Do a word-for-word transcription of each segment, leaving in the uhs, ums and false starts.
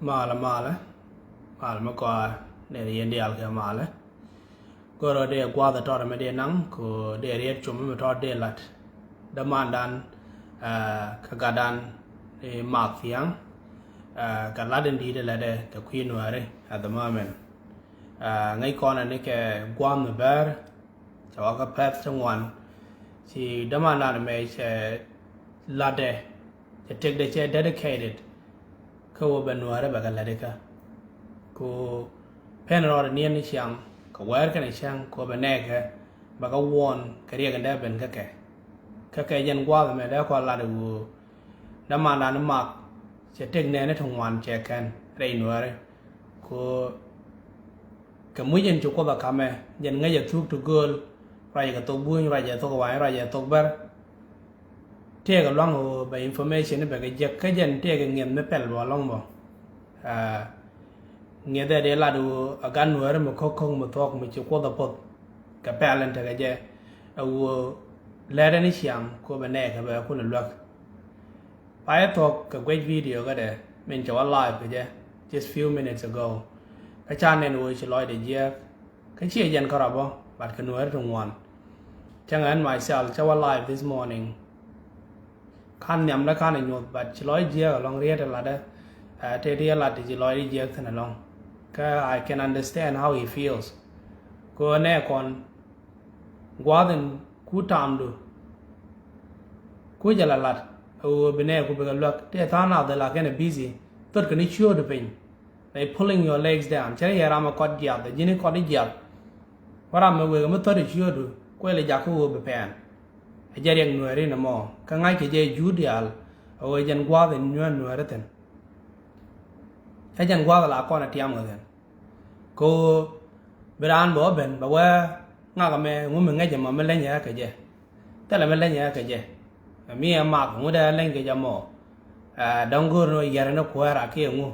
Malɛ, malɛ, malɛ mi kɔaa, nɛy yɛn diaal kɛ malɛ. Go̱rɛ dee gua̱a̱th ɛ tɔt ɛmɛ dee naŋ kɛ dee riet cum mi tɔt dee lat. Dämandan, eh, kɛ gatdan, eh, Mak Thiaŋ, eh, kɛ lat in di̱i̱t ɛ lat ɛ kɛ kui̱ Nuääri at the moment. Eh, ŋäc kɔn ɛ ni kɛ gua̱a̱th mi bɛr, cɛ wä kä pɛth ti ŋuan. Ci dämandan ɛmɛ cɛ latdɛ, cɛ tëkdɛ cɛ dedicated kä wä bɛ Nuääri bɛ kɛ lät ikä. Ku pen rɔɔdɛ niɛn ni ciaŋ kɛ wɛɛr kɛnɛ cäŋ kɛ wä bɛ nɛɛkɛ bɛ kɛ wuɔn kɛ riɛk in dee ben kä kɛ. Kä kɛ jɛn gua̱a̱th ɛmɛ dee kɔn lat i̱ ɣöö dämandan ni Mak cɛ tëk nɛɛni ti ŋuan cɛ kɛn rɛy Nuääri. Ku kɛ muc in ci Kuoth ɛ kamɛ, jɛn ŋäcɛ thuk ti gööl, ruacɛ kɛ thok Buny, ruacɛ thok Wa̱a̱ny, ruacɛ thok Bär. Tëëkɛ lua̱ŋ ɣöö bɛ information ni bɛ kɛ jiäk, kä jɛn tëëkɛ ŋi̱eth mi pɛl bä ɛlɔ̱ŋ bä. Ah, ŋi̱eth ɛ dee lat ɣöö ɛ gat Nuääri mi ko̱k ko̱k mi thuɔ̱k mi ci Kuoth ɛ poth kɛ pɛl in tekɛ jɛ. Ɛ ɣöö lɛɛt ɛn i̱ ciaŋ kɛ ɣöö bɛ nɛɛkɛ bɛ kulɛ luäk. Payɛ thuɔ̱k kɛ guic video kädɛ min cɛ wä live kɛ jɛ just few minutes ago. Kä ca nɛn ɣöö ci lɔcdɛ jiääk. Kä ciɛ jɛn kärɔ̱ bä, but kɛ Nuääri ti ŋuan. Cäŋ ɛn myself cä wä live this morning. Ka̱n nhiamdä ka̱n ɛ nyuɔ̱th, but ci lɔc jiääk ɛlɔ̱ŋ riet ɛ latdä. Ɛ, tëë ti ɛ lat ti ci lɔc di jiääk thi̱n ɛlɔ̱ŋ. Kä I can understand how he feels. Kɛ ɣöö nɛɛ kɔn gua̱a̱th in ku ta̱a̱mdu ku jɛ la lat ɛ ɣöö bi nɛɛku bikɛ luäk. Tëë tha̱a̱ŋ nath ɛ la kɛn ɛ busy, thot kɛ ni ciöödu piny. They pulling your legs down. Cɛ yɛ ram ɛ kɔt jiath, ɛ ji̱n i̱ kɔt i̱ jiath. Wä ram ɛ wëë mi thot i̱ ciöödu kuɛl i̱ jakä ɣöö bi pɛn. Ɛ jɛ riɛk Nuääri ni mɔ kä ŋa̱ckɛ jɛ juut diaal. Ɛ ɣöö jɛn gua̱a̱th in nyuään Nuääri thi̱n. Ɛ jɛn gua̱a̱th la kɔn ɛ tiam kɛ thi̱n. Kɛ ɣöö bi raan bɛ wä ben bɛ wee ŋak ɛmɛ ŋu mi ŋäc ɛmɔ mi leny ɛ kɛ jɛ. Thilɛ mi leny ɛ kɛ jɛ. Ɛ mi ɛ Mak ŋu dee leny kɛ jɛ mɔ. Ɛ dɔ̱ŋ go̱o̱r ni wä yɛr ni kuäär a kiɛ ŋu.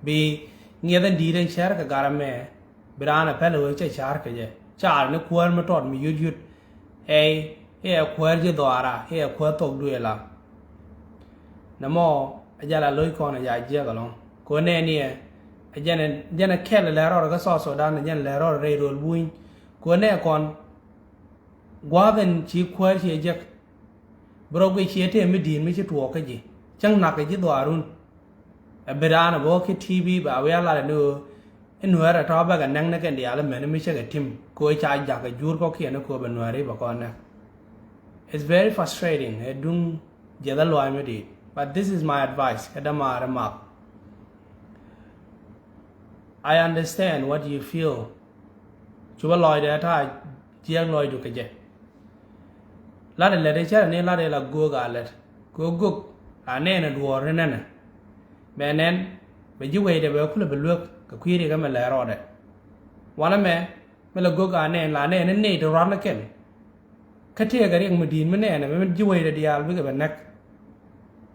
Bi ŋiɛth in di̱i̱t in cär kɛ gat ɛmɛ. Bi raan ɛ pɛl ɣöö cɛ ca̱r kɛ jɛ. Ca̱r ni kuäär mi tɔt mi yut yut. Ɛ i̱ ɛ kuäär ji̱ dhɔaara i̱ ɛ kuäär thok duëë la. Nɛ mɔ ɛ jal a lo̱c kɔn ɛ ja jiɛk ɛlɔ̱ŋ. Kɛ ɣöö nɛɛni ɛ jɛn ɛ jɛn ɛ kɛl ɛ lɛr rɔɔd kä South Sudan ɛ jɛn ɛ lɛr rɔɔd rɛy rööl buny. Kɛ ɣöö nɛɛ kɔn gua̱a̱th in ci kuäär ci ɛ jiäk. Bi rɔ guic ci ɛ tëë mi di̱i̱t mi ci tuɔɔk kä ji̱ cäŋ nak kɛ ji̱ dhɔaarun. Ɛ bi raan ɛ bä wä ki T V ba wiaa lat ɛ ni ɣöö i̱ Nuäär ɛ tɔ̱ bäkɛ näk ni kɛn diaal i̱ mɛn mi cä kɛ tim kɛ ɣöö ca jakä juur kɔ̱kiɛn ni kɛ ɣöö bɛ Nuääri bɛ kɔn näk. It's very frustrating. Ɛ duŋ jiɛth ɛ luaac mi di̱i̱t. But this is my advice kɛ dämaari Mak. I understand what you feel. Cupä lɔcdɛ ta̱a̱ jiɛk lɔcdu kɛ jɛ. Lat ilɛt icärɛ ni lat ila göök a lɛt kɛ ɣöö göök a nɛɛnɛ duɔ̱ɔ̱r ni nɛnɛ. Bɛ nɛn bɛ ji̱ wecdɛ bɛ kulɛ bi luek kɛ kui̱ riɛk ɛmɛ lɛr rɔɔdɛ. Wanɛ mɛ mi la göök a nɛn la nɛn ni nɛy ti rua̱r ni kɛn. Kä tëëkɛ riɛk mi di̱i̱t mi nɛɛnɛ mi ji̱ wecdɛ diaal bikɛ bɛ näk.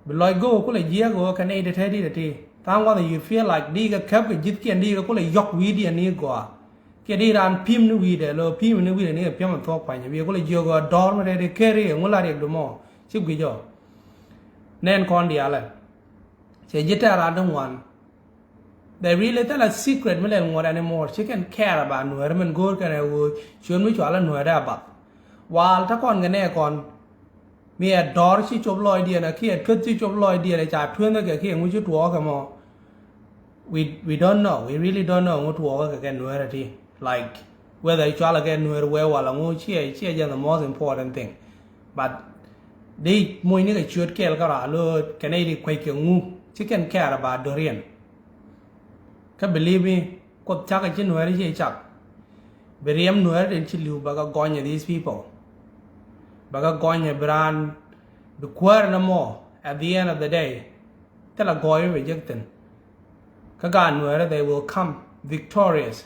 Bi lɔc göök kulɛ jiääk ɣöö kɛ nɛy ti te di̱t ɛ ti tha̱a̱ŋ gua̱th ɛ you feel like di kɛ käp kɛ ji̱thkiɛn di kɛ kulɛ yɔ̱k wi̱i̱diɛn ni gɔaa. Kiɛ di raan pi̱m ni wi̱i̱dɛ lɔ pi̱m ni wi̱i̱dɛ ni kɛ pi̱em ɛ thuɔ̱k pa̱nyɛ bi kulɛ jiök ɣöö dɔ̱r mi rɛy di ker i̱ ɛŋu la riɛk dumɔ. Ci guic ɔ nɛn kɔn diaalɛ. Cɛ ji̱ tɛ̈r raan ti ŋuan. They really thilɛ secret mi lɛl ŋuɔ̱t anymore. Ci kɛn care about Nuääri min go̱o̱r kɛn ɛ ɣöö ciöt mi cualä Nuääri a bath. Waal te kɔn kɛ nɛɛ kɔn. Mi ɛ dɔ̱r ci cop lɔcdiɛn ɛ kiɛ tueth ci cop lɔcdiɛn ɛ ca tueŋ kɛ kiɛ ŋu ci tuɔɔk kɛ mɔ. We, we don't know. We really don't know ŋu tuɔɔk kɛ kɛ Nuääri ti. Like whether cualɛ kɛ Nuääri wee wala ŋu ciɛ ciɛ jɛ the most important thing. But di mucni kɛ ciöt kɛɛl kä raar lo̱o̱t kɛn i̱ di kuec kɛ ŋu ci kɛn care about dɔ̱riɛn. Kä believe me, Kuoth cakɛ ci Nuääri ci cak. Bi riɛm Nuääri tin ci li̱w bɛ kɛ gɔnyɛ these people. Bɛ kɛ gɔnyɛ bi raan bi kuäär ni mɔ at the end of the day. Thilɛ gɔɔy mi bɛ jek thi̱n. Kä gaat Nuääri they will come victorious.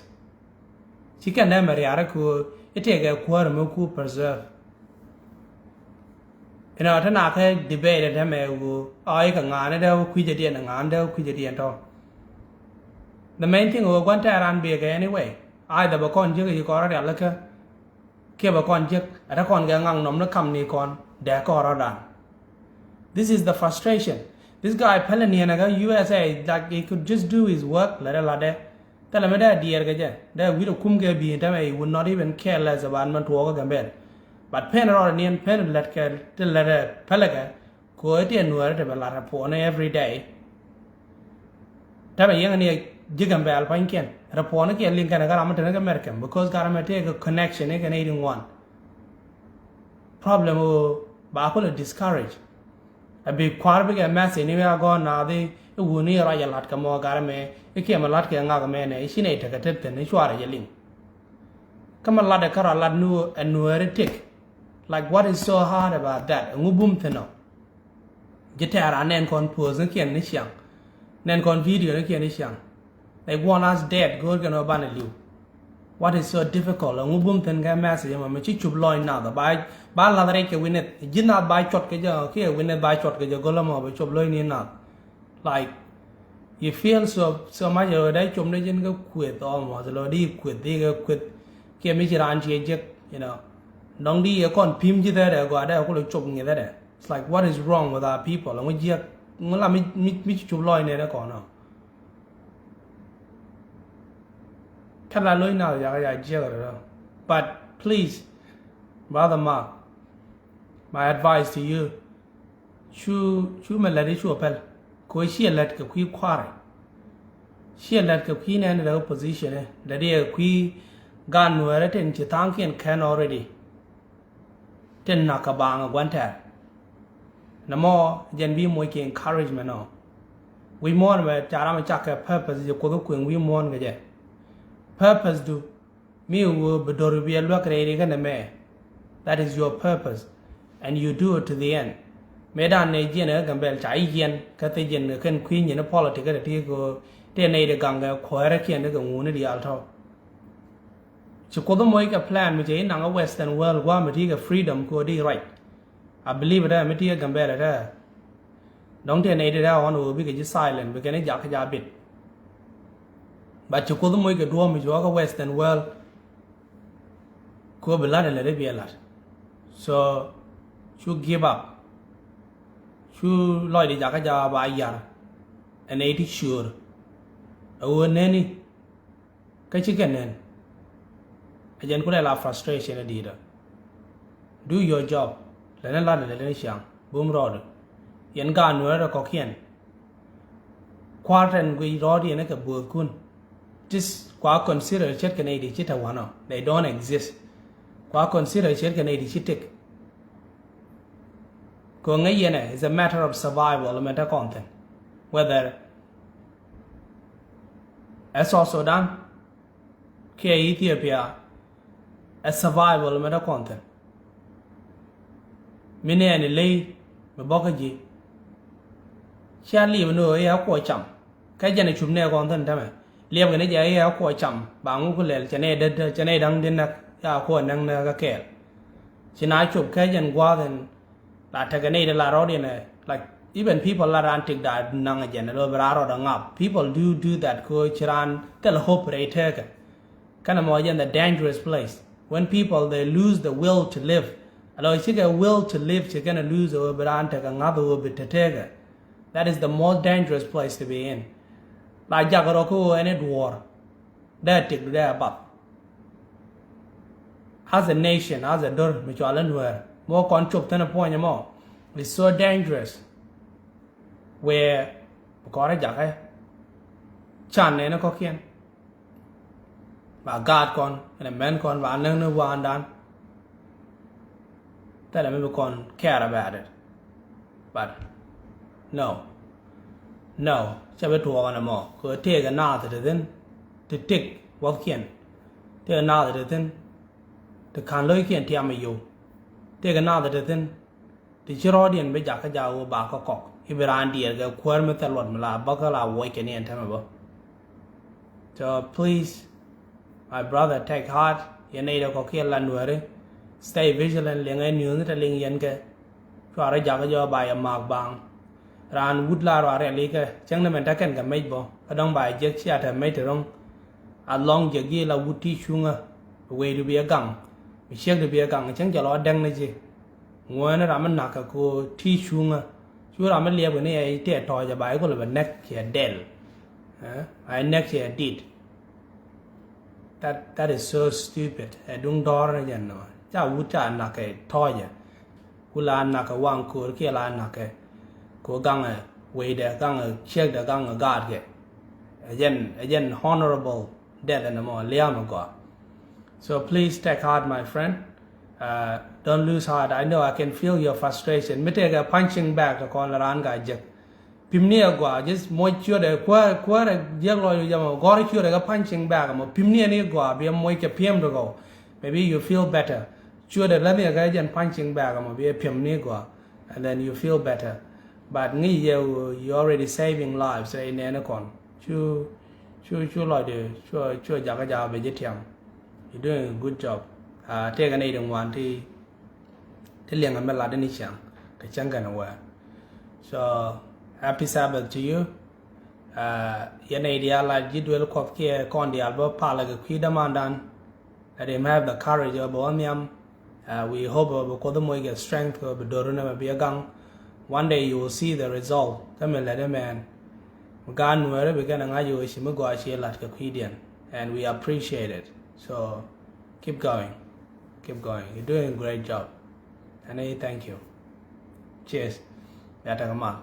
Ci kɛn dee mɛ riaarä kɛ ɣöö i̱ tëëkɛ kuäär mi ku preserve. Inɔ te na kä debate te mɛ ɣöö a i̱ kɛ ŋa̱a̱n dee wä kui̱cädiɛn ŋa̱a̱n dee wä kui̱cädiɛn tɔ. The main thing ɣöö gua̱n tɛɛr an biɛ kɛ anyway. Either bɛ kɔn jiäk i̱ kɔn rɔ rial ikä kiɛ bɛ kɔn jiäk ɛ te kɔn kɛ ŋaŋ nɔm ni kam ni kɔn dee kɔn rɔ dan. This is the frustration. This guy pälɛ niɛn ɛ kä U S A, like, he could just do his work, lɛ dee latdɛ. Thilɛ mi dee a diɛɛr kɛ jɛ dee wi̱r ɛ kum kɛ bi̱i̱n tämɛ, he would not even care less about mɛn tuɔɔk kä Gambel. But pen rɔɔdɛ niɛn pen lät kɛ ti lät ɛ pälɛ kɛ. Kɛ ɣöö ɛ ti ɛ Nuäärä ti bɛ lat rɛ puɔ̱nɛ every day. Tämɛ yɛŋ ni ɛ ji̱ Gambel pa̱nykiɛn rɛ puɔ̱nɛ kiɛ liŋ kɛn ɛ kä ram mi te ni kä Mɛrkɛm, because gat ram mi tëë kɛ connection ni kɛn i̱ ri ŋuan. Problem ɣöö ba kulɛ discourage. A bi kua̱r bikɛ message ni wee a gɔ̱r naath i̱ wuni ruac a lat kɛ mɔ gat mɛ i̱ kiɛ mɛ lat kɛ ŋak mɛ nɛ i̱ ci nɛy tekɛ tet thi̱n i̱ cuarɛ jɛ liŋ. Kä mɛ lat ɛ kä rɔ lat nu ɛ Nuäärä tik. Like, what is so hard about that? Ɛŋu bum thi̱n ɔ? Ji̱ tɛɛr a nɛn kɔn post ni kiɛn ni ciaŋ. Nɛn kɔn video ni kiɛn ni ciaŋ. They want us dead, go̱o̱r kɛn ɣöö banɛ li̱w. What is so difficult? Ɛŋu bum thi̱n kɛ message ɛmɔ mi ci cup lɔny nath ba, ba lath rɛc kɛ witness. Ji̱ nath ba cuɔt kɛ jɛ kiɛ witness ba cuɔt kɛ jɛ go̱l ɛmɔ bɛ cup lɔny ni nath. Like, you feel so, so much ɛ ɣöö dee cup ni ji̱n kɛ kueth almost, lɔ di kueth, di kɛ kueth. Kiɛ mi ci raan ciɛ jek, you know. Dɔ̱ŋ di yɛ kɔn pi̱m ji̱ thɛɛdɛ gɔaa dee kulɛ cup ŋi̱thɛdɛ. It's like, what is wrong with our people? Ɛŋu jiɛk, ŋu la mi, mi, mi ci cup lɔny nɛn ɛ kɔn ɔ? Kä la lo̱c nath yak ya jiɛk rɛ rɔ. But please, brother Mark, my advice to you, cu, cu mɛ lät i̱ cu a pɛl. Kɛ ɣöö ciɛ lät kɛ kui̱ kua̱ri. Ciɛ lät kɛ kui̱ nɛn rɛ opposition i̱ lät i̱ ɛ kui̱ gan Nuäärä tin ci tha̱a̱ŋkiɛn kɛn already. Tin nak kɛ baaŋ ɛ gua̱n tɛɛr. Nɛ mɔ jɛn bi moc kɛ encouragement ɔ. Wi̱i̱ muɔ̱ɔ̱n mɛ ca ram ɛ cak kɛ purpose jɛ Kuoth ɛ kueŋ wi̱i̱ muɔ̱ɔ̱n kɛ jɛ. Purpose du mi ɣöö bi do̱r bi ɛ luäk rɛy ri kɛn ɛmɛ. That is your purpose and you do it to the end. Mëë dan nɛ jiɛn ɛ kä Gambel ca i̱ jiɛn kä thil jiɛn kɛ kɛn kui̱ nyin i̱ politic kä ti ti kɛ ɣöö tëë nɛy ti gaŋ kɛ kuäärä kiɛn ti kɛ ŋuni diaal tɔ̱. Ci Kuoth moc kɛ plan mi cɛ inaŋ ɛ Western world gua̱a̱ mi ti kɛ freedom kɛ ɣöö di ruac. I believe it ɛ mi ti kɛ Gambel it ɛ. Dɔ̱ŋ tëë nɛy ti rɛw ɣɔn ɣöö bikɛ ji̱ silent bikɛ ni jak kä ja bit. But ci Kuoth moc kɛ duɔ̱ɔ̱p mi ci wä kä Western world. Kɛ ɣöö bi la̱t ɛ lät i̱ bi ɛ la̱t. So cu give up. Cu lɔcdi jak kä ja ba yar. Ɛ nɛy ti ciöör. Ɛ ɣöö neni. Kä ci kɛ nɛn. Ɛ jɛn kulɛ la frustration ɛ di̱i̱t ɔ. Do your job. Lɛn ɛ lat ɛ lɛn ɛ ciaŋ bum rɔɔdɛ. Yɛn gaat Nuäärä kɔ̱kiɛn. Kua̱r tɛn guic rɔɔdiɛn ɛ kɛ bo̱o̱thkun. Tis kua consider ce̱tkɛ nɛy ti ci te wanɔ. They don't exist. Kua consider ce̱tkɛ nɛy ti ci tëk. Kɛ ŋäc yɛn ɛ is a matter of survival mɛn te kɔn thi̱n. Whether ɛ South Sudan kiɛ Ethiopia, ɛ survival mɛ dee kɔn thi̱n. Mi nɛɛni ley mi bɔkä ji̱. Cia liep ni ɣöö i̱ ɛ kuɔ cam. Kä jɛn ɛ cup nɛɛ kɔn thi̱n tämɛ. Liɛpkɛ ni jɛ i̱ ɛ kuɔ cam ba ŋuk ku lɛl cɛ nɛy dädä cɛ nɛy da̱ŋ di̱n näk. Ya kuɔ näk näk kä kɛɛl. Ci na cop kä jɛn gua̱a̱th in la tekɛ nɛy ti la rɔɔdiɛn ɛ, like, even people la raan tik da naŋ ɛ jɛn ɛ lo̱ bi raan rɔɔdɛ ŋap. People do do that kɛ ɣöö ci raan thil hope rɛy tekɛ. Kɛnɛ mɔ jɛn the dangerous place. When people, they lose the will to live. Ɛ lo̱ cikɛ will to live ci kɛn ɛ lose ɛ ɣöö bi raan tekɛ ŋa̱th ɛ ɣöö bi te tekɛ. That is the most dangerous place to be in. La jakä rɔ kä ɣöö ɛn ɛ duɔ̱ɔ̱r. Dee tik dee a bath. As a nation, as a dör mi cɔal i̱ Nuäär, mi wä kɔn cop thi̱n ɛ puɔ̱ny ɛmɔ. It's so dangerous. Where bi kɔn rɛ jakä can nɛn ɛ kɔ̱kiɛn. Ba gaat kɔn ɛn ɛ mɛn kɔn ba näk ni waandan. Thilɛ mi bi kɔn care about it. But no, no, cɛ bi tuɔɔk ɛn ɛmɔ kɛ tëëkɛ naath ti thi̱n ti tik wäthkiɛn. Tëëkɛ naath ti thi̱n ti ka̱n lo̱ckiɛn tiam ɛ yio̱w. Tëëkɛ naath ti thi̱n ti ci rɔɔdiɛn bi jakä jakä ɣöö ba kä kɔk i̱ bi raan diɛɛr kɛ kuäär mi thil luɔt mi la bäkä la wuɔc kɛ ni ɛn tämɛ bä. So please, my brother, take heart. Yɛn nɛy dee kɔ̱kiɛn la Nuääri. Stay vigilant, liŋɛ news ni te liŋ yɛn kɛ. Cuarɛ jakä jɔɔk ba yɛ ma̱a̱k baaŋ. Raan wut la ruac rialikä cäŋ ni mɛn te kɛn kɛ mec bä kä dɔ̱ŋ ba yɛ jek cia te mec te ro̱ŋ. Alɔŋ jɛ gi̱i̱ la wut ti cuŋä. Wecdu bi yɛ gaŋ. Mi ciekdu bi yɛ gaŋ cäŋ jɛ lɔ däŋ ni ji̱. Ŋuäänä ram mi na̱k kɛ ko̱ ti cuŋä. Cu ram mi liɛp kɛ ni ɛ tëë tɔ̱ɔ̱c ɛ ba i̱ kulɛ bɛ näk ciɛ dɛl. Ɛ näk ciɛ dit. That, that is so stupid. Ɛ duŋ dɔ̱r ni jɛn nɔ ca wut ca nak kɛ tɔ̱ɔ̱c ɛ. Ku la nak kɛ waŋ ko̱o̱r kiɛ la nak kɛ ko̱o̱r gaŋ ɛ wecdɛ gaŋ ɛ ciekdɛ gaŋ ɛ gaatkɛ. Ɛ jɛn, ɛ jɛn honorable death ɛn ɛmɔ lia̱a̱m ɛ gɔaa. So please take heart, my friend. Uh, don't lose heart. I know I can feel your frustration. Mi tekɛ punching bag kɛ kɔn la raan ka jek. Pimni a gua, just moc ciötdɛ kuäär, kuäär a jiäk lɔc wi̱c amɔ gɔr ciötdɛ kɛ punching bag amɔ. Pimni a ni gua bi a moc kɛ piɛm ti gɔw. Maybe you feel better. Ciötdɛ la ni a kɛ jɛn punching bag amɔ bi a piɛm ni gua. And then you feel better. But ŋi̱i̱c yɛ, you already saving lives rɛy nɛɛni kɔn. Cu, cu, cu lɔcdɛ cu, cu jakä jakä bɛ ji̱ tiam. You doing a good job. Uh, tëëkɛ nɛy ti ŋuan ti, ti liɛŋɛ mi latdä ni ciaŋ kɛ cäŋ kɛn wɛɛr. So happy Sabbath to you. Uh, yɛn nɛy diaal la ji̱ duel Kuɔth kiɛ kɔn diaal bä palä kɛ kui̱ dämandan. Let him have the courage ɔ bɛ wä nhiam. Uh, we hope ɔ bɛ Kuoth moc kɛ strength kɛ bɛ do̱r ni mɛ bi a gaŋ. One day you will see the result. Kä mi lät mɛn mi gaat nuɛɛri bi kɛn a ŋa̱c ɔ ci mi gɔaa ci lat kɛ kui̱diɛn. And we appreciate it. So keep going. Keep going. You're doing a great job. And I thank you. Cheers. Bia tekɛ mal.